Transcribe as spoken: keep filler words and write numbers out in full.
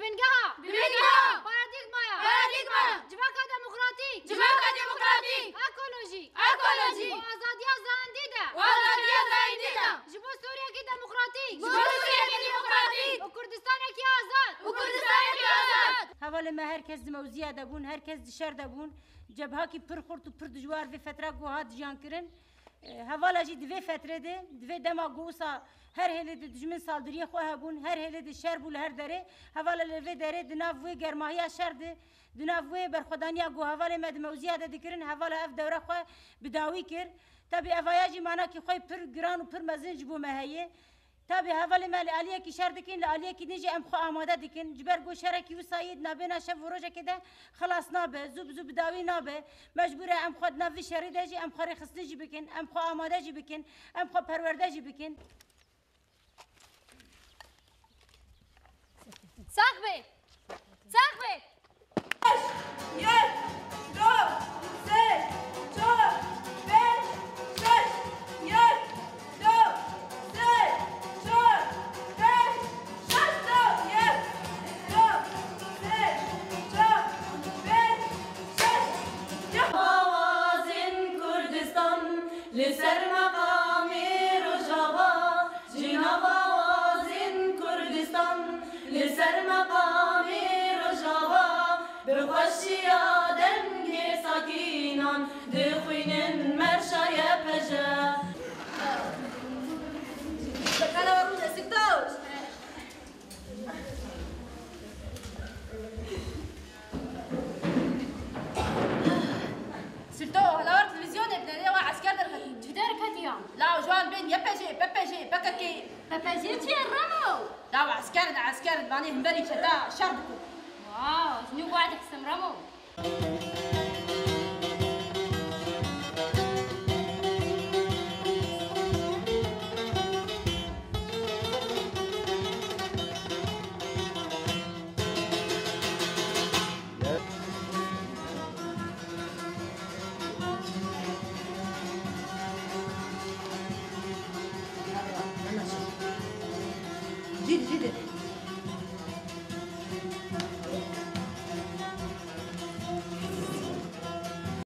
Bingeha. Bingeha. Paradîgmaya. Paradîgmaya. Civaka demokratîk. Civaka demokratîk. Ekolojîk. Ekolojîk. Û azadiya zayendî de. Û azadiya zayendî de. Ji bo Sûriyekî demokratîk. Ji bo Sûriyekî demokratîk. Û Kurdistanekî azad. Û Kurdistanekî azad. Hevalê me her kes di mewziya de bûn, her kes di şer de bûn. Cebhakî pir xurt û pir dijwar vê fetra ku hat jiyan kirin. E, hevala jî di vê fetrê de, di vê dema ku wisa her hêlê de dijmin saldiriyê xwe hebûn, her hêlê de şer bû li her derê, hevala li vê derê di nav wê germahiya şer de, di nav wê berxwedaniya ku hevalê me di mewziya de dikirin, hevala ev dewre xwe bi dawî kir. Tabî evaya jî manakî xwe pir giran û pir mezin ji bo me heye. Tabî hevalê me li aliyekî şer dikin, li aliyekî din jî em xwe amade dikin. Ji ber ku şerekî wisa yê di navbêna şev û rojekê de xilas nabe, zû bi zû bi dawî nabe. Mecbûr e em xwe di nav vî şerî de jî em xwe rêxistin jî bikin, em xwe amade jî bikin, em xwe perwerde jî bikin. Sax be! Sax be! Beş, yek, du, sê, çar, pênc, şeş, yek, du, sê, çar, pênc, şeş, du, yek, du, sê, çar, pênc, şeş, yek. Awazên Kurdistan li ser meqamê Rojava. Ji nav awazên Kurdistan li ser meqamê Rojava, bi xweşiya dengê sakînan dixwînin merşa Y P J. Sirto, hela wer televîzyonê bide, lê wa esker derketin. Çi derketiyan? Law ji wan bên Y P J, P P J, P K K. P P J çi ye Remo? Law esker in, esker in, vanê himberî çeta şer dikun. Wow, ji nû wer dihsim Remo.